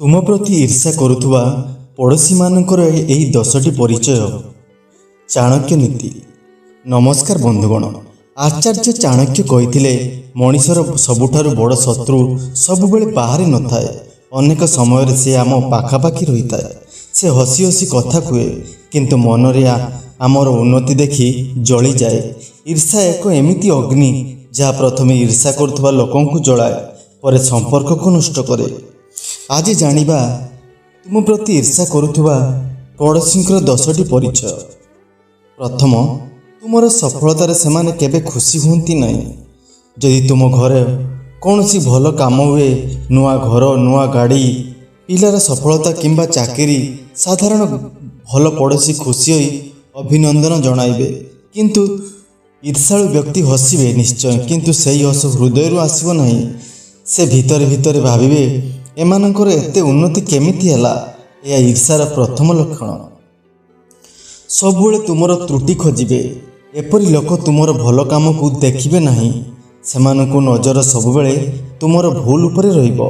ତୁମ ପ୍ରତି ଈର୍ଷା କରୁଥିବା ପଡ଼ୋଶୀମାନଙ୍କର ଏହି 10ଟି ପରିଚୟ। ଚାଣକ୍ୟ ନୀତି। ନମସ୍କାର ବନ୍ଧୁଗଣ। ଆଚାର୍ଯ୍ୟ ଚାଣକ୍ୟ କହିଥିଲେ, ମଣିଷର ସବୁଠାରୁ ବଡ଼ ଶତ୍ରୁ ସବୁବେଳେ ବାହାରେ ନଥାଏ, ଅନେକ ସମୟରେ ସେ ଆମ ପାଖାପାଖି ରହିଥାଏ। ସେ ହସି ହସି କଥା କୁହେ, କିନ୍ତୁ ମନରେ ଆମର ଉନ୍ନତି ଦେଖି ଜଳିଯାଏ। ଈର୍ଷା ଏକ ଏମିତି ଅଗ୍ନି, ଯାହା ପ୍ରଥମେ ଈର୍ଷା କରୁଥିବା ଲୋକଙ୍କୁ ଜଳାଏ, ପରେ ସମ୍ପର୍କକୁ ନଷ୍ଟ କରେ। ଆଜି ଜାଣିବା ତୁମ ପ୍ରତି ଈର୍ଷା କରୁଥିବା ପଡ଼ୋଶୀଙ୍କର 10ଟି ପରିଚୟ। ପ୍ରଥମ, ତୁମର ସଫଳତାରେ ସେମାନେ କେବେ ଖୁସି ହୁଅନ୍ତି ନାହିଁ। ଯଦି ତୁମ ଘରେ କୌଣସି ଭଲ କାମ ହୁଏ, ନୂଆ ଘର, ନୂଆ ଗାଡ଼ି, ପିଲାର ସଫଳତା କିମ୍ବା ଚାକିରି, ସାଧାରଣ ଭଲ ପଡ଼ୋଶୀ ଖୁସି ହୋଇ ଅଭିନନ୍ଦନ ଜଣାଇବେ। କିନ୍ତୁ ଈର୍ଷାଳୁ ବ୍ୟକ୍ତି ହସିବେ ନିଶ୍ଚୟ, କିନ୍ତୁ ସେହି ହସ ହୃଦୟରୁ ଆସିବ ନାହିଁ। ସେ ଭିତରେ ଭିତରେ ଭାବିବେ, ଏମାନଙ୍କର ଏତେ ଉନ୍ନତି କେମିତି ହେଲା? ଏହା ଈର୍ଷାର ପ୍ରଥମ ଲକ୍ଷଣ। ସବୁବେଳେ ତୁମର ତ୍ରୁଟି ଖୋଜିବେ। ଏପରି ଲୋକ ତୁମର ଭଲ କାମକୁ ଦେଖିବେ ନାହିଁ। ସେମାନଙ୍କୁ ନଜର ସବୁବେଳେ ତୁମର ଭୁଲ ଉପରେ ରହିବ।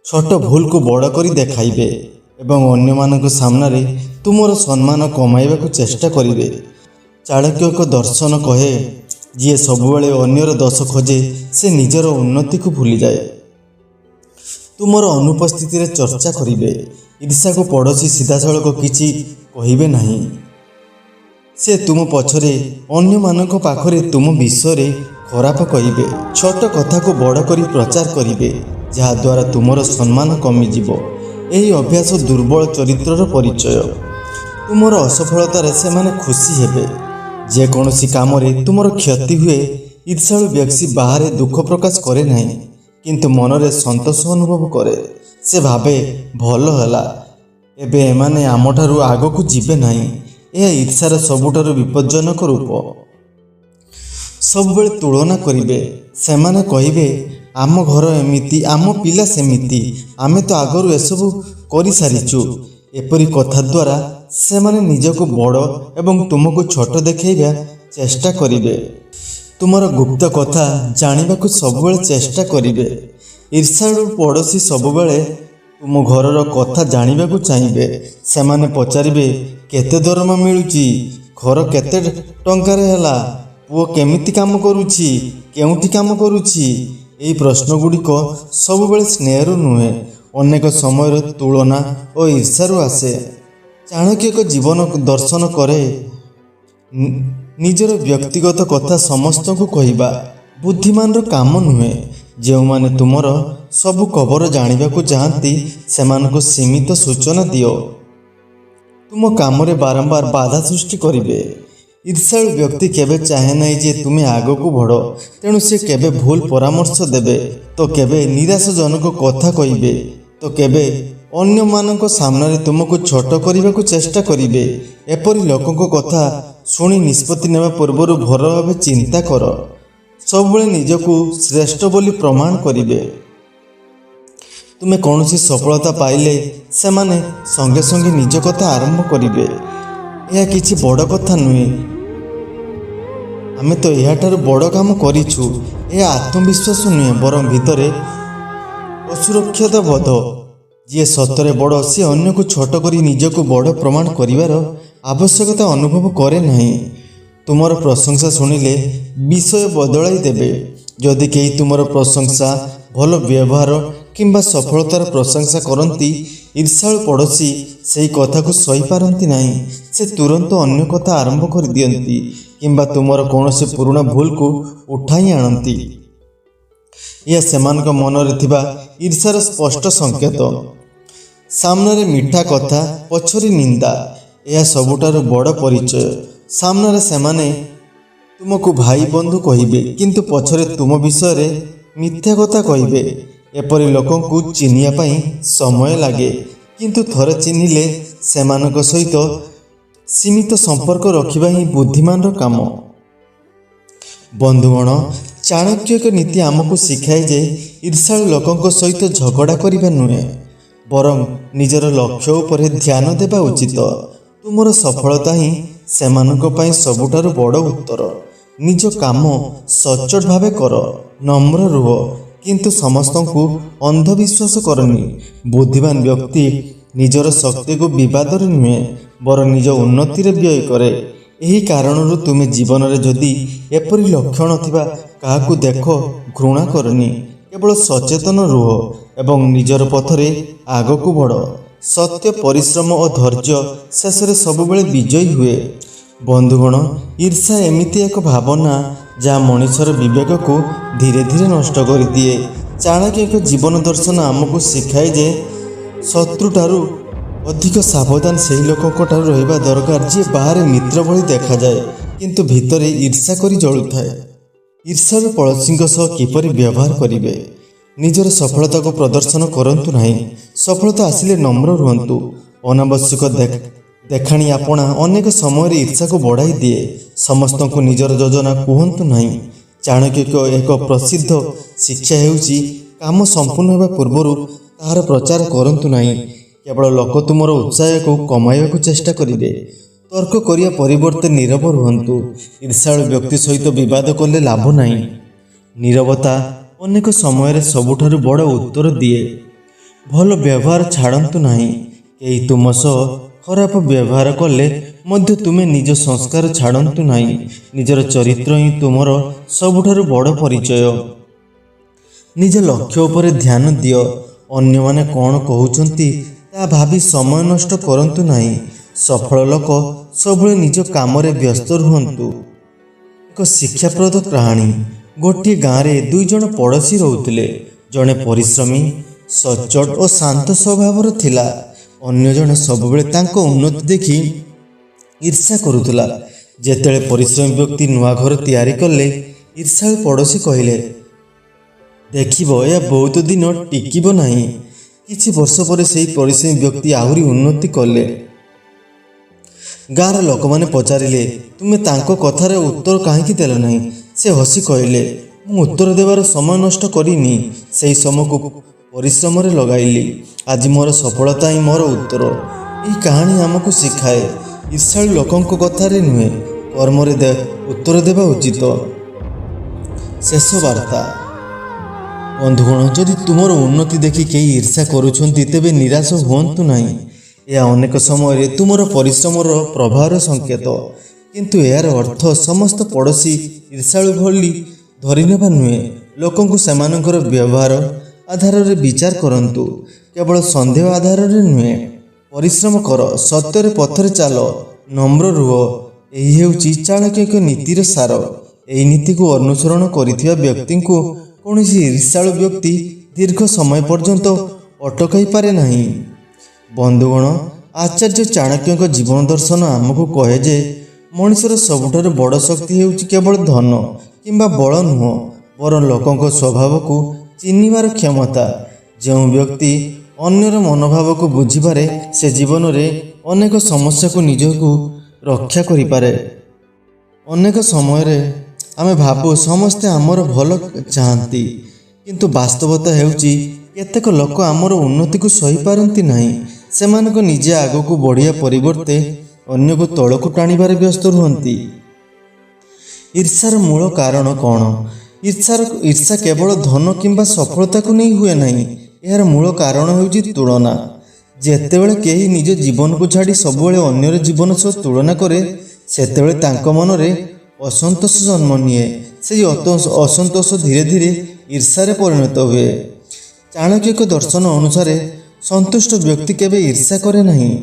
ଛୋଟ ଭୁଲକୁ ବଡ଼ କରି ଦେଖାଇବେ ଏବଂ ଅନ୍ୟମାନଙ୍କ ସାମ୍ନାରେ ତୁମର ସମ୍ମାନ କମାଇବାକୁ ଚେଷ୍ଟା କରିବେ। ଚାଣକ୍ୟଙ୍କ ଦର୍ଶନ କହେ, ଯିଏ ସବୁବେଳେ ଅନ୍ୟର ଦୋଷ ଖୋଜେ, ସେ ନିଜର ଉନ୍ନତିକୁ ଭୁଲିଯାଏ। ତୁମର ଅନୁପସ୍ଥିତିରେ ଚର୍ଚ୍ଚା କରିବେ। ଈର୍ଷାଳୁ ପଡ଼ୋଶୀ ସିଧାସଳଖ କିଛି କହିବେ ନାହିଁ। ସେ ତୁମ ପଛରେ ଅନ୍ୟମାନଙ୍କ ପାଖରେ ତୁମ ବିଷୟରେ ଖରାପ କହିବେ। ଛୋଟ କଥାକୁ ବଡ଼ କରି ପ୍ରଚାର କରିବେ, ଯାହାଦ୍ୱାରା ତୁମର ସମ୍ମାନ କମିଯିବ। ଏହି ଅଭ୍ୟାସ ଦୁର୍ବଳ ଚରିତ୍ରର ପରିଚୟ। ତୁମର ଅସଫଳତାରେ ସେମାନେ ଖୁସି ହେବେ। ଯେକୌଣସି କାମରେ ତୁମର କ୍ଷତି ହୁଏ, ଈର୍ଷାଳୁ ବ୍ୟକ୍ତି ବାହାରେ ଦୁଃଖ ପ୍ରକାଶ କରେ ନାହିଁ, କିନ୍ତୁ ମନରେ ସନ୍ତୋଷ ଅନୁଭବ କରେ। ସେ ଭାବେ, ଭଲ ହେଲା, ଏବେ ଏମାନେ ଆମଠାରୁ ଆଗକୁ ଯିବେ ନାହିଁ। ଏହା ଈର୍ଷାର ସବୁଠାରୁ ବିପଜ୍ଜନକ ରୂପ। ସବୁବେଳେ ତୁଳନା କରିବେ। ସେମାନେ କହିବେ, ଆମ ଘର ଏମିତି, ଆମ ପିଲା ସେମିତି, ଆମେ ତ ଆଗରୁ ଏସବୁ କରିସାରିଛୁ। ଏପରି କଥା ଦ୍ୱାରା ସେମାନେ ନିଜକୁ ବଡ଼ ଏବଂ ତୁମକୁ ଛୋଟ ଦେଖାଇବା ଚେଷ୍ଟା କରିବେ। ତୁମର ଗୁପ୍ତ କଥା ଜାଣିବାକୁ ସବୁବେଳେ ଚେଷ୍ଟା କରିବେ। ଈର୍ଷାଳୁ ପଡ଼ୋଶୀ ସବୁବେଳେ ତୁମ ଘରର କଥା ଜାଣିବାକୁ ଚାହିଁବେ। ସେମାନେ ପଚାରିବେ, କେତେ ଦରମା ମିଳୁଛି, ଘର କେତେ ଟଙ୍କାରେ ହେଲା, ପୁଅ କେମିତି କାମ କରୁଛି, କେଉଁଠି କାମ କରୁଛି? ଏହି ପ୍ରଶ୍ନଗୁଡ଼ିକ ସବୁବେଳେ ସ୍ନେହରୁ ନୁହେଁ, ଅନେକ ସମୟରେ ତୁଳନା ଓ ଈର୍ଷାରୁ ଆସେ। ଚାଣକ୍ୟଙ୍କ ଜୀବନ ଦର୍ଶନ କରେ, ନିଜର ବ୍ୟକ୍ତିଗତ କଥା ସମସ୍ତଙ୍କୁ କହିବା ବୁଦ୍ଧିମାନର କାମ ନୁହେଁ। ଯେଉଁମାନେ ତୁମର ସବୁ ଖବର ଜାଣିବାକୁ ଚାହାନ୍ତି, ସେମାନଙ୍କୁ ସୀମିତ ସୂଚନା ଦିଅ। ତୁମ କାମରେ ବାରମ୍ବାର ବାଧା ସୃଷ୍ଟି କରିବେ। ଈର୍ଷାଳୁ ବ୍ୟକ୍ତି କେବେ ଚାହେଁ ନାହିଁ ଯେ ତୁମେ ଆଗକୁ ବଢ଼। ତେଣୁ ସେ କେବେ ଭୁଲ ପରାମର୍ଶ ଦେବେ ତ କେବେ ନିରାଶଜନକ କଥା କହିବେ, ତ କେବେ ଅନ୍ୟମାନଙ୍କ ସାମ୍ନାରେ ତୁମକୁ ଛୋଟ କରିବାକୁ ଚେଷ୍ଟା କରିବେ। ଏପରି ଲୋକଙ୍କ କଥା ଶୁଣି ନିଷ୍ପତ୍ତି ନେବା ପୂର୍ବରୁ ଭଲ ଭାବେ ଚିନ୍ତା କର। ସବୁବେଳେ ନିଜକୁ ଶ୍ରେଷ୍ଠ ବୋଲି ପ୍ରମାଣ କରିବେ। ତୁମେ କୌଣସି ସଫଳତା ପାଇଲେ ସେମାନେ ସଙ୍ଗେ ସଙ୍ଗେ ନିଜ କଥା ଆରମ୍ଭ କରିବେ। ଏହା କିଛି ବଡ଼ କଥା ନୁହେଁ, ଆମେ ତ ଏହାଠାରୁ ବଡ଼ କାମ କରିଛୁ। ଏହା ଆତ୍ମବିଶ୍ୱାସ ନୁହେଁ, ବରଂ ଭିତରେ ଅସୁରକ୍ଷିତ ବୋଧ। ଯିଏ ସତରେ ବଡ଼, ସେ ଅନ୍ୟକୁ ଛୋଟ କରି ନିଜକୁ ବଡ଼ ପ୍ରମାଣ କରିବାର ଆବଶ୍ୟକତା ଅନୁଭବ କରେ ନାହିଁ। ତୁମର ପ୍ରଶଂସା ଶୁଣିଲେ ବିଷୟ ବଦଳାଇ ଦେବେ। ଯଦି କେହି ତୁମର ପ୍ରଶଂସା, ଭଲ ବ୍ୟବହାର କିମ୍ବା ସଫଳତାର ପ୍ରଶଂସା କରନ୍ତି, ଈର୍ଷାଳୁ ପଡ଼ୋଶୀ ସେହି କଥାକୁ ସହିପାରନ୍ତି ନାହିଁ। ସେ ତୁରନ୍ତ ଅନ୍ୟ କଥା ଆରମ୍ଭ କରିଦିଅନ୍ତି କିମ୍ବା ତୁମର କୌଣସି ପୁରୁଣା ଭୁଲକୁ ଉଠାଇ ଆଣନ୍ତି। ଏହା ସେମାନଙ୍କ ମନରେ ଥିବା ଈର୍ଷାର ସ୍ପଷ୍ଟ ସଂକେତ। ସାମ୍ନାରେ ମିଠା କଥା, ପଛରେ ନିନ୍ଦା, ଏହା ସବୁଠାରୁ ବଡ଼ ପରିଚୟ। ସାମ୍ନାରେ ସେମାନେ ତୁମକୁ ଭାଇ, ବନ୍ଧୁ କହିବେ, କିନ୍ତୁ ପଛରେ ତୁମ ବିଷୟରେ ମିଥ୍ୟା କଥା କହିବେ। ଏପରି ଲୋକଙ୍କୁ ଚିହ୍ନିବା ପାଇଁ ସମୟ ଲାଗେ, କିନ୍ତୁ ଥରେ ଚିହ୍ନିଲେ ସେମାନଙ୍କ ସହିତ ସୀମିତ ସମ୍ପର୍କ ରଖିବା ହିଁ ବୁଦ୍ଧିମାନର କାମ। ବନ୍ଧୁଗଣ, ଚାଣକ୍ୟଙ୍କ ନୀତି ଆମକୁ ଶିଖାଏ ଯେ ଈର୍ଷାଳୁ ଲୋକଙ୍କ ସହିତ ଝଗଡ଼ା କରିବା ନୁହେଁ, ବରଂ ନିଜର ଲକ୍ଷ୍ୟ ଉପରେ ଧ୍ୟାନ ଦେବା ଉଚିତ। ତୁମର ସଫଳତା ହିଁ ସେମାନଙ୍କ ପାଇଁ ସବୁଠାରୁ ବଡ଼ ଉତ୍ତର। ନିଜ କାମ ସଚ୍ଚୋଟ ଭାବେ କର, ନମ୍ର ରୁହ। କିନ୍ତୁ ସମସ୍ତଙ୍କୁ ଅନ୍ଧବିଶ୍ୱାସ କରନି। ବୁଦ୍ଧିମାନ ବ୍ୟକ୍ତି ନିଜର ଶକ୍ତିକୁ ବିବାଦରେ ନୁହେଁ, ବରଂ ନିଜ ଉନ୍ନତିରେ ବ୍ୟୟ କରେ। ଏହି କାରଣରୁ ତୁମେ ଜୀବନରେ ଯଦି ଏପରି ଲକ୍ଷଣ ଥିବା କାହାକୁ ଦେଖ, ଘୃଣା କରନି। କେବଳ ସଚେତନ ରୁହ ଏବଂ ନିଜର ପଥରେ ଆଗକୁ ବଢ଼। ସତ୍ୟ, ପରିଶ୍ରମ ଓ ଧୈର୍ଯ୍ୟ ଶେଷରେ ସବୁବେଳେ ବିଜୟୀ ହୁଏ। ବନ୍ଧୁଗଣ, ଈର୍ଷା ଏମିତି ଏକ ଭାବନା ଯାହା ମଣିଷର ବିବେକକୁ ଧୀରେ ଧୀରେ ନଷ୍ଟ କରିଦିଏ। ଚାଣକ୍ୟଙ୍କ ଜୀବନ ଦର୍ଶନ ଆମକୁ ଶିଖାଏ ଯେ ଶତ୍ରୁଠାରୁ ଅଧିକ ସାବଧାନ ସେହି ଲୋକଙ୍କଠାରୁ ରହିବା ଦରକାର, ଯିଏ ବାହାରେ ମିତ୍ର ଭଳି ଦେଖାଯାଏ କିନ୍ତୁ ଭିତରେ ଈର୍ଷା କରି ଜଳୁଥାଏ। ଈର୍ଷାଳୁ ପଡ଼ୋଶୀଙ୍କ ସହ କିପରି ବ୍ୟବହାର କରିବେ? ନିଜର ସଫଳତାକୁ ପ୍ରଦର୍ଶନ କରନ୍ତୁ ନାହିଁ। ସଫଳତା ଆସିଲେ ନମ୍ର ରୁହନ୍ତୁ। ଅନାବଶ୍ୟକ ଦେଖାଣିଆପଣା ଅନେକ ସମୟରେ ଈର୍ଷାକୁ ବଢ଼ାଇ ଦିଏ। ସମସ୍ତଙ୍କୁ ନିଜର ଯୋଜନା କୁହନ୍ତୁ ନାହିଁ। ଚାଣକ୍ୟଙ୍କ ଏକ ପ୍ରସିଦ୍ଧ ଶିକ୍ଷା ହେଉଛି, କାମ ସମ୍ପୂର୍ଣ୍ଣ ହେବା ପୂର୍ବରୁ ତାହାର ପ୍ରଚାର କରନ୍ତୁ ନାହିଁ। କେବଳ ଲୋକ ତୁମର ଉତ୍ସାହକୁ କମାଇବାକୁ ଚେଷ୍ଟା କରିବେ। ତର୍କ କରିବା ପରିବର୍ତ୍ତେ ନୀରବ ରୁହନ୍ତୁ। ଈର୍ଷାଳୁ ବ୍ୟକ୍ତି ସହିତ ବିବାଦ କଲେ ଲାଭ ନାହିଁ। ନୀରବତା ଅନେକ ସମୟରେ ସବୁଠାରୁ ବଡ଼ ଉତ୍ତର ଦିଏ। ଭଲ ବ୍ୟବହାର ଛାଡ଼ନ୍ତୁ ନାହିଁ। କେହି ତୁମ ସହ ଖରାପ ବ୍ୟବହାର କଲେ ମଧ୍ୟ ତୁମେ ନିଜ ସଂସ୍କାର ଛାଡ଼ନ୍ତୁ ନାହିଁ। ନିଜର ଚରିତ୍ର ହିଁ ତୁମର ସବୁଠାରୁ ବଡ଼ ପରିଚୟ। ନିଜ ଲକ୍ଷ୍ୟ ଉପରେ ଧ୍ୟାନ ଦିଅ। ଅନ୍ୟମାନେ କ'ଣ କହୁଛନ୍ତି ତାହା ଭାବି ସମୟ ନଷ୍ଟ କରନ୍ତୁ ନାହିଁ। ସଫଳ ଲୋକ ସବୁବେଳେ ନିଜ କାମରେ ବ୍ୟସ୍ତ ରୁହନ୍ତୁ। ଏକ ଶିକ୍ଷାପ୍ରଦ କାହାଣୀ। ଗୋଟିଏ ଗାଁରେ ଦୁଇ ଜଣ ପଡ଼ୋଶୀ ରହୁଥିଲେ। ଜଣେ ପରିଶ୍ରମୀ, ସଚ୍ଚୋଟ ଓ ଶାନ୍ତ ସ୍ୱଭାବର ଥିଲା। ଅନ୍ୟ ଜଣେ ସବୁବେଳେ ତାଙ୍କ ଉନ୍ନତି ଦେଖି ଈର୍ଷା କରୁଥିଲା। ଯେତେବେଳେ ପରିଶ୍ରମୀ ବ୍ୟକ୍ତି ନୂଆ ଘର ତିଆରି କଲେ, ଈର୍ଷାଳୁ ପଡ଼ୋଶୀ କହିଲେ, "ଦେଖିବ, ଏହା ବହୁତ ଦିନ ଟିକିବ ନାହିଁ।" କିଛି ବର୍ଷ ପରେ ସେହି ପରିଶ୍ରମୀ ବ୍ୟକ୍ତି ଆହୁରି ଉନ୍ନତି କଲେ। ଗାଁର ଲୋକମାନେ ପଚାରିଲେ, "ତୁମେ ତାଙ୍କ କଥାର ଉତ୍ତର କାହିଁକି ଦେଲ ନାହିଁ?" ସେ ହସି କହିଲେ, "ମୁଁ ଉତ୍ତର ଦେବାର ସମୟ ନଷ୍ଟ କରିନି। ସେହି ସମୟକୁ ପରିଶ୍ରମରେ ଲଗାଇଲି। ଆଜି ମୋର ସଫଳତା ହିଁ ମୋର ଉତ୍ତର।" ଏହି କାହାଣୀ ଆମକୁ ଶିଖାଏ, ଈର୍ଷାଳୁ ଲୋକଙ୍କ କଥାରେ ନୁହେଁ, କର୍ମରେ ଉତ୍ତର ଦେବା ଉଚିତ। ଶେଷ ବାର୍ତ୍ତା। ବନ୍ଧୁଗଣ, ଯଦି ତୁମର ଉନ୍ନତି ଦେଖି କେହି ଈର୍ଷା କରୁଛନ୍ତି, ତେବେ ନିରାଶ ହୁଅନ୍ତୁ ନାହିଁ। ଏହା ଅନେକ ସମୟରେ ତୁମର ପରିଶ୍ରମର ପ୍ରଭାବର ସଂକେତ। କିନ୍ତୁ ଏହାର ଅର୍ଥ ସମସ୍ତ ପଡ଼ୋଶୀ ଈର୍ଷାଳୁ ବୋଲି ଧରିନେବା ନୁହେଁ। ଲୋକଙ୍କୁ ସେମାନଙ୍କର ବ୍ୟବହାର ଆଧାରରେ ବିଚାର କରନ୍ତୁ, କେବଳ ସନ୍ଦେହ ଆଧାରରେ ନୁହେଁ। ପରିଶ୍ରମ କର, ସତ୍ୟରେ ପଥରେ ଚାଲ, ନମ୍ର ରୁହ। ଏହି ହେଉଛି ଚାଣକ୍ୟଙ୍କ ନୀତିର ସାର। ଏହି ନୀତିକୁ ଅନୁସରଣ କରିଥିବା ବ୍ୟକ୍ତିଙ୍କୁ କୌଣସି ଈର୍ଷାଳୁ ବ୍ୟକ୍ତି ଦୀର୍ଘ ସମୟ ପର୍ଯ୍ୟନ୍ତ ଅଟକାଇ ପାରେ ନାହିଁ। ବନ୍ଧୁଗଣ, ଆଚାର୍ଯ୍ୟ ଚାଣକ୍ୟଙ୍କ ଜୀବନ ଦର୍ଶନ ଆମକୁ କହେ ଯେ ମଣିଷର ସବୁଠାରୁ ବଡ଼ ଶକ୍ତି ହେଉଛି କେବଳ ଧନ କିମ୍ବା ବଳ ନୁହଁ, ବରଂ ଲୋକଙ୍କ ସ୍ୱଭାବକୁ ଚିହ୍ନିବାର କ୍ଷମତା। ଯେଉଁ ବ୍ୟକ୍ତି ଅନ୍ୟର ମନୋଭାବକୁ ବୁଝିପାରେ, ସେ ଜୀବନରେ ଅନେକ ସମସ୍ୟାକୁ ନିଜକୁ ରକ୍ଷା କରିପାରେ। ଅନେକ ସମୟରେ ଆମେ ଭାବୁ ସମସ୍ତେ ଆମର ଭଲ ଚାହାନ୍ତି, କିନ୍ତୁ ବାସ୍ତବତା ହେଉଛି କେତେକ ଲୋକ ଆମର ଉନ୍ନତିକୁ ସହିପାରନ୍ତି ନାହିଁ। ସେମାନଙ୍କ ନିଜେ ଆଗକୁ ବଢ଼ିବା ପରିବର୍ତ୍ତେ ଅନ୍ୟକୁ ତଳକୁ ଟାଣିବାରେ ବ୍ୟସ୍ତ ରୁହନ୍ତି। ଈର୍ଷାର ମୂଳ କାରଣ କ'ଣ? ଈର୍ଷା କେବଳ ଧନ କିମ୍ବା ସଫଳତାକୁ ନେଇ ହୁଏ ନାହିଁ। ଏହାର ମୂଳ କାରଣ ହେଉଛି ତୁଳନା। ଯେତେବେଳେ କେହି ନିଜ ଜୀବନକୁ ଛାଡ଼ି ସବୁବେଳେ ଅନ୍ୟର ଜୀବନ ସହ ତୁଳନା କରେ, ସେତେବେଳେ ତାଙ୍କ ମନରେ ଅସନ୍ତୋଷ ଜନ୍ମ ନିଏ। ସେହି ଅସନ୍ତୋଷ ଧୀରେ ଧୀରେ ଈର୍ଷାରେ ପରିଣତ ହୁଏ। ଚାଣକ୍ୟଙ୍କ ଦର୍ଶନ ଅନୁସାରେ ସନ୍ତୁଷ୍ଟ ବ୍ୟକ୍ତି କେବେ ଈର୍ଷା କରେ ନାହିଁ।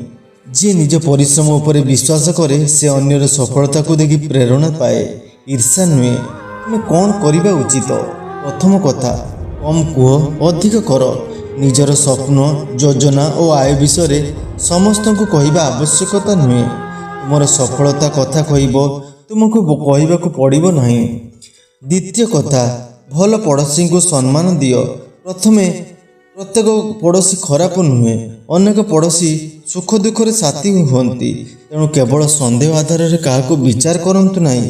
ଯିଏ ନିଜ ପରିଶ୍ରମ ଉପରେ ବିଶ୍ୱାସ କରେ, ସେ ଅନ୍ୟର ସଫଳତାକୁ ଦେଖି ପ୍ରେରଣା ପାଏ, ଈର୍ଷା ନୁହେଁ। ତୁମେ କ'ଣ କରିବା ଉଚିତ? ପ୍ରଥମ କଥା, କମ୍ କୁହ, ଅଧିକ କର। ନିଜର ସ୍ୱପ୍ନ, ଯୋଜନା ଓ ଆୟ ବିଷୟରେ ସମସ୍ତଙ୍କୁ କହିବା ଆବଶ୍ୟକତା ନୁହେଁ। ତୁମର ସଫଳତା କଥା କହିବ, ତୁମକୁ କହିବାକୁ ପଡ଼ିବ ନାହିଁ। ଦ୍ୱିତୀୟ କଥା, ଭଲ ପଡ଼ୋଶୀଙ୍କୁ ସମ୍ମାନ ଦିଅ। ପ୍ରତ୍ୟେକ ପଡ଼ୋଶୀ ଖରାପ ନୁହେଁ। ଅନେକ ପଡ଼ୋଶୀ ସୁଖ ଦୁଃଖରେ ସାଥୀ ହୁଅନ୍ତି। ତେଣୁ କେବଳ ସନ୍ଦେହ ଆଧାରରେ କାହାକୁ ବିଚାର କରନ୍ତୁ ନାହିଁ।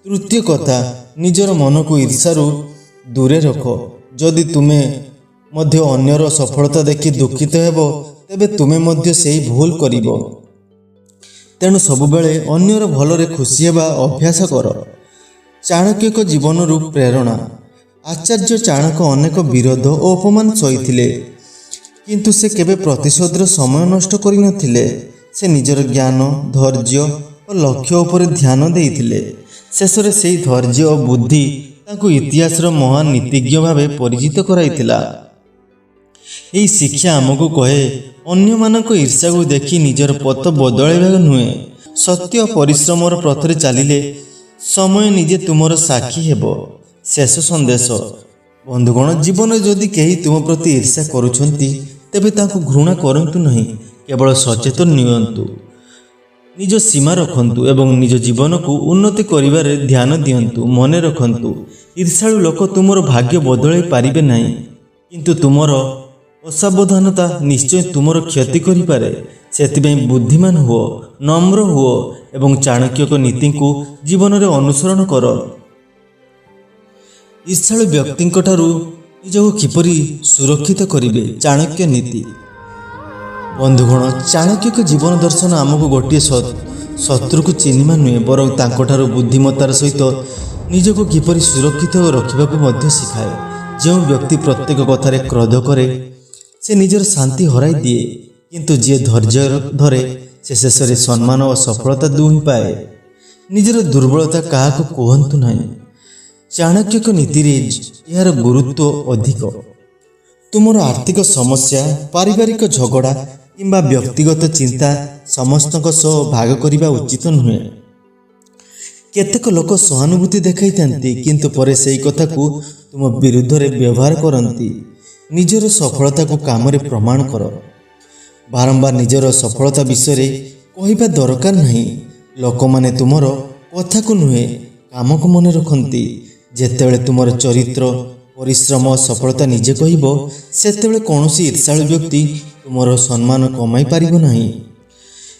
ତୃତୀୟ କଥା, ନିଜର ମନକୁ ଈର୍ଷାରୁ ଦୂରେ ରଖ। ଯଦି ତୁମେ ମଧ୍ୟ ଅନ୍ୟର ସଫଳତା ଦେଖି ଦୁଃଖିତ ହେବ, ତେବେ ତୁମେ ମଧ୍ୟ ସେହି ଭୁଲ କରିବ। ତେଣୁ ସବୁବେଳେ ଅନ୍ୟର ଭଲରେ ଖୁସି ହେବା ଅଭ୍ୟାସ କର। ଚାଣକ୍ୟଙ୍କ ଜୀବନରୁ ପ୍ରେରଣା। ଆଚାର୍ଯ୍ୟ ଚାଣକ୍ୟ ଅନେକ ବିରୋଧ ଓ ଅପମାନ ସହିଥିଲେ, କିନ୍ତୁ ସେ କେବେ ପ୍ରତିଶୋଧର ସମୟ ନଷ୍ଟ କରିନଥିଲେ। ସେ ନିଜର ଜ୍ଞାନ, ଧୈର୍ଯ୍ୟ ଓ ଲକ୍ଷ୍ୟ ଉପରେ ଧ୍ୟାନ ଦେଇଥିଲେ। ଶେଷରେ ସେହି ଧୈର୍ଯ୍ୟ ଓ ବୁଦ୍ଧି ତାଙ୍କୁ ଇତିହାସର ମହାନ ନୀତିଜ୍ଞ ଭାବେ ପରିଚିତ କରାଇଥିଲା। ଏହି ଶିକ୍ଷା ଆମକୁ କହେ, ଅନ୍ୟମାନଙ୍କ ଈର୍ଷାକୁ ଦେଖି ନିଜର ପଥ ବଦଳାଇବା ନୁହେଁ। ସତ୍ୟ ଓ ପରିଶ୍ରମର ପଥରେ ଚାଲିଲେ ସମୟ ନିଜେ ତୁମର ସାକ୍ଷୀ ହେବ। ଶେଷ ସନ୍ଦେଶ। ବନ୍ଧୁଗଣ, ଜୀବନରେ ଯଦି କେହି ତୁମ ପ୍ରତି ଈର୍ଷା କରୁଛନ୍ତି, ତେବେ ତାଙ୍କୁ ଘୃଣା କରନ୍ତୁ ନାହିଁ। କେବଳ ସଚେତନ ନିଅନ୍ତୁ, ନିଜ ସୀମା ରଖନ୍ତୁ ଏବଂ ନିଜ ଜୀବନକୁ ଉନ୍ନତି କରିବାରେ ଧ୍ୟାନ ଦିଅନ୍ତୁ। ମନେ ରଖନ୍ତୁ, ଈର୍ଷାଳୁ ଲୋକ ତୁମର ଭାଗ୍ୟ ବଦଳାଇ ପାରିବେ ନାହିଁ, କିନ୍ତୁ ତୁମର ଅସାବଧାନତା ନିଶ୍ଚୟ ତୁମର କ୍ଷତି କରିପାରେ। ସେଥିପାଇଁ ବୁଦ୍ଧିମାନ ହୁଅ, ନମ୍ର ହୁଅ ଏବଂ ଚାଣକ୍ୟଙ୍କ ନୀତିକୁ ଜୀବନରେ ଅନୁସରଣ କର। ଈର୍ଷାଳୁ ବ୍ୟକ୍ତିଙ୍କ ଠାରୁ ନିଜକୁ କିପରି ସୁରକ୍ଷିତ କରିବେ? ଚାଣକ୍ୟ ନୀତି। ବନ୍ଧୁଗଣ, ଚାଣକ୍ୟଙ୍କ ଜୀବନ ଦର୍ଶନ ଆମକୁ ଗୋଟିଏ ଶତ୍ରୁକୁ ଚିହ୍ନିବା ନୁହେଁ, ବରଂ ତାଙ୍କଠାରୁ ବୁଦ୍ଧିମତ୍ତାର ସହିତ ନିଜକୁ କିପରି ସୁରକ୍ଷିତ ରଖିବାକୁ ମଧ୍ୟ ଶିଖାଏ। ଯେଉଁ ବ୍ୟକ୍ତି ପ୍ରତ୍ୟେକ କଥାରେ କ୍ରୋଧ କରେ, ସେ ନିଜର ଶାନ୍ତି ହରାଇ ଦିଏ, କିନ୍ତୁ ଯିଏ ଧୈର୍ଯ୍ୟ ଧରେ, ସେ ଶେଷରେ ସମ୍ମାନ ଓ ସଫଳତା ଦୁହେଁ ପାଏ। ନିଜର ଦୁର୍ବଳତା କାହାକୁ କୁହନ୍ତୁ ନାହିଁ। ଚାଣକ୍ୟଙ୍କ ନୀତିରେ ଏହାର ଗୁରୁତ୍ୱ ଅଧିକ। ତୁମର ଆର୍ଥିକ ସମସ୍ୟା, ପାରିବାରିକ ଝଗଡ଼ା କିମ୍ବା ବ୍ୟକ୍ତିଗତ ଚିନ୍ତା ସମସ୍ତଙ୍କ ସହ ଭାଗ କରିବା ଉଚିତ ନୁହେଁ। କେତେକ ଲୋକ ସହାନୁଭୂତି ଦେଖାଇଥାନ୍ତି, କିନ୍ତୁ ପରେ ସେହି କଥାକୁ ତୁମ ବିରୁଦ୍ଧରେ ବ୍ୟବହାର କରନ୍ତି। ନିଜର ସଫଳତାକୁ କାମରେ ପ୍ରମାଣ କର। ବାରମ୍ବାର ନିଜର ସଫଳତା ବିଷୟରେ କହିବା ଦରକାର ନାହିଁ। ଲୋକମାନେ ତୁମର କଥାକୁ ନୁହେଁ, କାମକୁ ମନେ ରଖନ୍ତି। ଯେତେବେଳେ ତୁମର ଚରିତ୍ର, ପରିଶ୍ରମ ଓ ସଫଳତା ନିଜେ କହିବ, ସେତେବେଳେ କୌଣସି ଈର୍ଷାଳୁ ବ୍ୟକ୍ତି ତୁମର ସମ୍ମାନ କମାଇ ପାରିବ ନାହିଁ।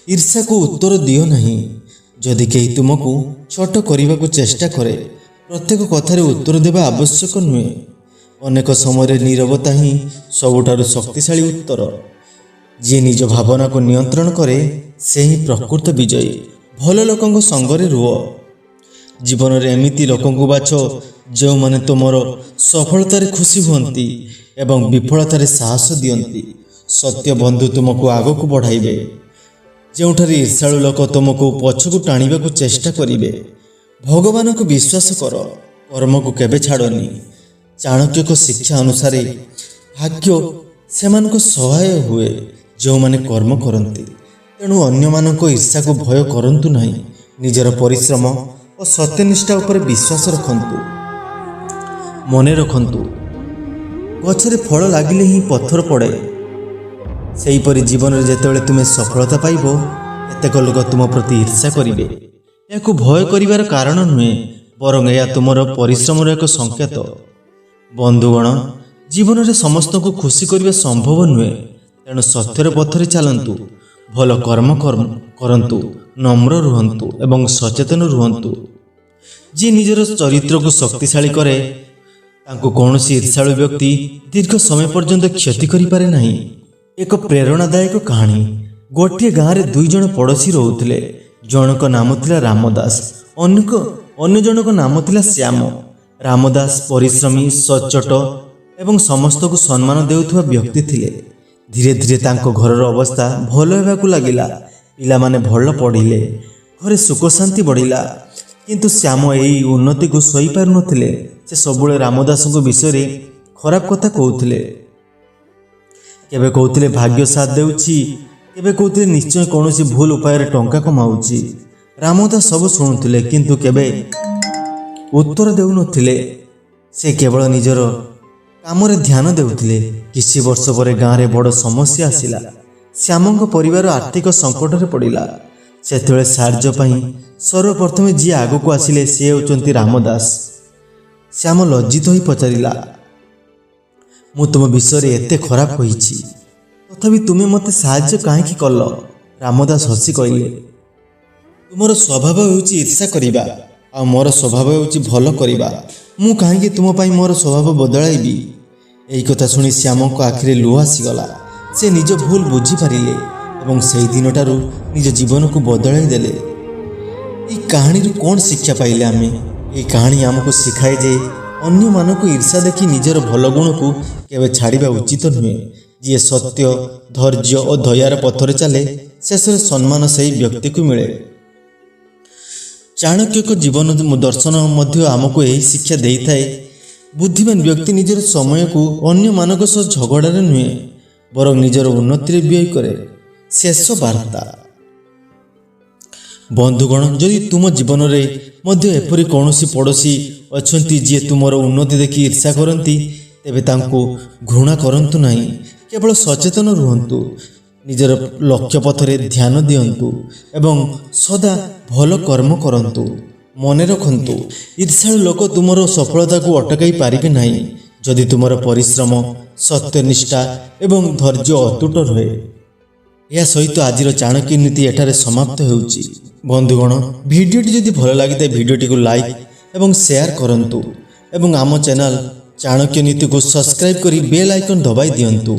ଈର୍ଷାକୁ ଉତ୍ତର ଦିଅ ନାହିଁ। ଯଦି କେହି ତୁମକୁ ଛୋଟ କରିବାକୁ ଚେଷ୍ଟା କରେ, ପ୍ରତ୍ୟେକ କଥାରେ ଉତ୍ତର ଦେବା ଆବଶ୍ୟକ ନୁହେଁ। ଅନେକ ସମୟରେ ନୀରବତା ହିଁ ସବୁଠାରୁ ଶକ୍ତିଶାଳୀ ଉତ୍ତର। ଯିଏ ନିଜ ଭାବନାକୁ ନିୟନ୍ତ୍ରଣ କରେ, ସେ ହିଁ ପ୍ରକୃତ ବିଜୟୀ। ଭଲ ଲୋକଙ୍କ ସଙ୍ଗରେ ରୁହ। ଜୀବନରେ ଏମିତି ଲୋକଙ୍କୁ ବାଛ, ଯେଉଁମାନେ ତୁମର ସଫଳତାରେ ଖୁସି ହୁଅନ୍ତି ଏବଂ ବିଫଳତାରେ ସାହସ ଦିଅନ୍ତି। ସତ୍ୟ ବନ୍ଧୁ ତୁମକୁ ଆଗକୁ ବଢ଼ାଇବେ, ଯେଉଁଠାରେ ଈର୍ଷାଳୁ ଲୋକ ତୁମକୁ ପଛକୁ ଟାଣିବାକୁ ଚେଷ୍ଟା କରିବେ। ଭଗବାନଙ୍କୁ ବିଶ୍ୱାସ କର, କର୍ମକୁ କେବେ ଛାଡ଼ନି। ଚାଣକ୍ୟଙ୍କ ଶିକ୍ଷା ଅନୁସାରେ ଭାଗ୍ୟ ସେମାନଙ୍କ ସହାୟ ହୁଏ, ଯେଉଁମାନେ କର୍ମ କରନ୍ତି। ତେଣୁ ଅନ୍ୟମାନଙ୍କ ଈର୍ଷାକୁ ଭୟ କରନ୍ତୁ ନାହିଁ। ନିଜର ପରିଶ୍ରମ ଓ ସତ୍ୟନିଷ୍ଠା ଉପରେ ବିଶ୍ୱାସ ରଖନ୍ତୁ। ମନେ ରଖନ୍ତୁ, ଗଛରେ ଫଳ ଲାଗିଲେ ହିଁ ପଥର ପଡ଼େ। ସେହିପରି ଜୀବନରେ ଯେତେବେଳେ ତୁମେ ସଫଳତା ପାଇବ, କେତେକ ଲୋକ ତୁମ ପ୍ରତି ଈର୍ଷା କରିବେ। ଏହାକୁ ଭୟ କରିବାର କାରଣ ନୁହେଁ, ବରଂ ଏହା ତୁମର ପରିଶ୍ରମର ଏକ ସଂକେତ। ବନ୍ଧୁଗଣ, ଜୀବନରେ ସମସ୍ତଙ୍କୁ ଖୁସି କରିବା ସମ୍ଭବ ନୁହେଁ। ତେଣୁ ସତ୍ୟର ପଥରେ ଚାଲନ୍ତୁ, ଭଲ କର୍ମ କରନ୍ତୁ, ନମ୍ର ରୁହନ୍ତୁ ଏବଂ ସଚେତନ ରୁହନ୍ତୁ। ଯିଏ ନିଜର ଚରିତ୍ରକୁ ଶକ୍ତିଶାଳୀ କରେ, ତାଙ୍କୁ କୌଣସି ଈର୍ଷାଳୁ ବ୍ୟକ୍ତି ଦୀର୍ଘ ସମୟ ପର୍ଯ୍ୟନ୍ତ କ୍ଷତି କରିପାରେ ନାହିଁ। ଏକ ପ୍ରେରଣାଦାୟକ କାହାଣୀ। ଗୋଟିଏ ଗାଁରେ ଦୁଇ ଜଣ ପଡ଼ୋଶୀ ରହୁଥିଲେ। ଜଣଙ୍କ ନାମ ଥିଲା ରାମଦାସ, ଅନ୍ୟ ଜଣଙ୍କ ନାମ ଥିଲା ଶ୍ୟାମ। ରାମଦାସ ପରିଶ୍ରମୀ, ସଚ୍ଚୋଟ ଏବଂ ସମସ୍ତଙ୍କୁ ସମ୍ମାନ ଦେଉଥିବା ବ୍ୟକ୍ତି ଥିଲେ। ଧୀରେ ଧୀରେ ତାଙ୍କ ଘରର ଅବସ୍ଥା ଭଲ ହେବାକୁ ଲାଗିଲା। ପିଲାମାନେ ଭଲ ପଢ଼ିଲେ, ଘରେ ସୁଖ ଶାନ୍ତି ବଢ଼ିଲା। କିନ୍ତୁ ଶ୍ୟାମ ଏହି ଉନ୍ନତିକୁ ସହିପାରୁନଥିଲେ। ସେ ସବୁବେଳେ ରାମଦାସଙ୍କ ବିଷୟରେ ଖରାପ କଥା କହୁଥିଲେ। କେବେ କହୁଥିଲେ ଭାଗ୍ୟ ସାଥ ଦେଉଛି, କେବେ କହୁଥିଲେ ନିଶ୍ଚୟ କୌଣସି ଭୁଲ ଉପାୟରେ ଟଙ୍କା କମାଉଛି। ରାମଦାସ ସବୁ ଶୁଣୁଥିଲେ, କିନ୍ତୁ କେବେ ଉତ୍ତର ଦେଉନଥିଲେ। ସେ କେବଳ ନିଜର କାମରେ ଧ୍ୟାନ ଦେଉଥିଲେ। କିଛି ବର୍ଷ ପରେ ଗାଁରେ ବଡ଼ ସମସ୍ୟା ଆସିଲା। ଶ୍ୟାମଙ୍କ ପରିବାର ଆର୍ଥିକ ସଙ୍କଟରେ ପଡ଼ିଲା। ସେତେବେଳେ ସାହାଯ୍ୟ ପାଇଁ ସର୍ବପ୍ରଥମେ ଯିଏ ଆଗକୁ ଆସିଲେ, ସେ ହେଉଛନ୍ତି ରାମଦାସ। ଶ୍ୟାମ ଲଜ୍ଜିତ ହୋଇ ପଚାରିଲା, "ମୁଁ ତୁମ ବିଷୟରେ ଏତେ ଖରାପ କହିଛି, ତଥାପି ତୁମେ ମୋତେ ସାହାଯ୍ୟ କାହିଁକି କଲ?" ରାମଦାସ ହସି କହିଲେ, "ତୁମର ସ୍ୱଭାବ ହେଉଛି ଈର୍ଷା କରିବା, ଆଉ ମୋର ସ୍ୱଭାବ ହେଉଛି ଭଲ କରିବା। ମୁଁ କାହିଁକି ତୁମ ପାଇଁ ମୋର ସ୍ୱଭାବ ବଦଳାଇବି?" ଏହି କଥା ଶୁଣି ଶ୍ୟାମଙ୍କ ଆଖିରେ ଲୁହ ଆସିଗଲା। ସେ ନିଜ ଭୁଲ ବୁଝିପାରିଲେ ଏବଂ ସେହି ଦିନଠାରୁ ନିଜ ଜୀବନକୁ ବଦଳାଇ ଦେଲେ। ଏହି କାହାଣୀରୁ କ'ଣ ଶିକ୍ଷା ପାଇଲେ ଆମେ? ଏହି କାହାଣୀ ଆମକୁ ଶିଖାଏ ଯେ ଅନ୍ୟମାନଙ୍କୁ ଈର୍ଷା ଦେଖି ନିଜର ଭଲ ଗୁଣକୁ କେବେ ଛାଡ଼ିବା ଉଚିତ ନୁହେଁ। ଯିଏ ସତ୍ୟ, ଧୈର୍ଯ୍ୟ ଓ ଦୟାର ପଥରେ ଚାଲେ, ଶେଷରେ ସମ୍ମାନ ସେହି ବ୍ୟକ୍ତିକୁ ମିଳେ। ଚାଣକ୍ୟଙ୍କ ଜୀବନ ଦର୍ଶନ ମଧ୍ୟ ଆମକୁ ଏହି ଶିକ୍ଷା ଦେଇଥାଏ। ବୁଦ୍ଧିମାନ ବ୍ୟକ୍ତି ନିଜର ସମୟକୁ ଅନ୍ୟମାନଙ୍କ ସହ ଝଗଡ଼ାରେ ନୁହେଁ, ବରଂ ନିଜର ଉନ୍ନତିରେ ବ୍ୟୟ କରେ। ଶେଷ ବାର୍ତ୍ତା। ବନ୍ଧୁଗଣ, ଯଦି ତୁମ ଜୀବନରେ ମଧ୍ୟ ଏପରି କୌଣସି ପଡ଼ୋଶୀ ଅଛନ୍ତି, ଯିଏ ତୁମର ଉନ୍ନତି ଦେଖି ଈର୍ଷା କରନ୍ତି, ତେବେ ତାଙ୍କୁ ଘୃଣା କରନ୍ତୁ ନାହିଁ। କେବଳ ସଚେତନ ରୁହନ୍ତୁ, ନିଜର ଲକ୍ଷ୍ୟ ପଥରେ ଧ୍ୟାନ ଦିଅନ୍ତୁ ଏବଂ ସଦା ଭଲ କର୍ମ କରନ୍ତୁ। ମନେ ରଖନ୍ତୁ, ଈର୍ଷାଳୁ ଲୋକ ତୁମର ସଫଳତାକୁ ଅଟକାଇ ପାରିବେ ନାହିଁ, ଯଦି ତୁମର ପରିଶ୍ରମ, ସତ୍ୟନିଷ୍ଠା ଏବଂ ଧୈର୍ଯ୍ୟ ଅତୁଟ ରୁହେ। ଏହା ସହିତ ଆଜିର ଚାଣକ୍ୟ ନୀତି ଏଠାରେ ସମାପ୍ତ ହେଉଛି। ବନ୍ଧୁଗଣ, ଭିଡ଼ିଓଟି ଯଦି ଭଲ ଲାଗିଥାଏ, ଭିଡ଼ିଓଟିକୁ ଲାଇକ୍ ଏବଂ ସେୟାର କରନ୍ତୁ ଏବଂ ଆମ ଚ୍ୟାନେଲ ଚାଣକ୍ୟ ନୀତିକୁ ସବସ୍କ୍ରାଇବ୍ କରି ବେଲ୍ ଆଇକନ୍ ଦବାଇ ଦିଅନ୍ତୁ।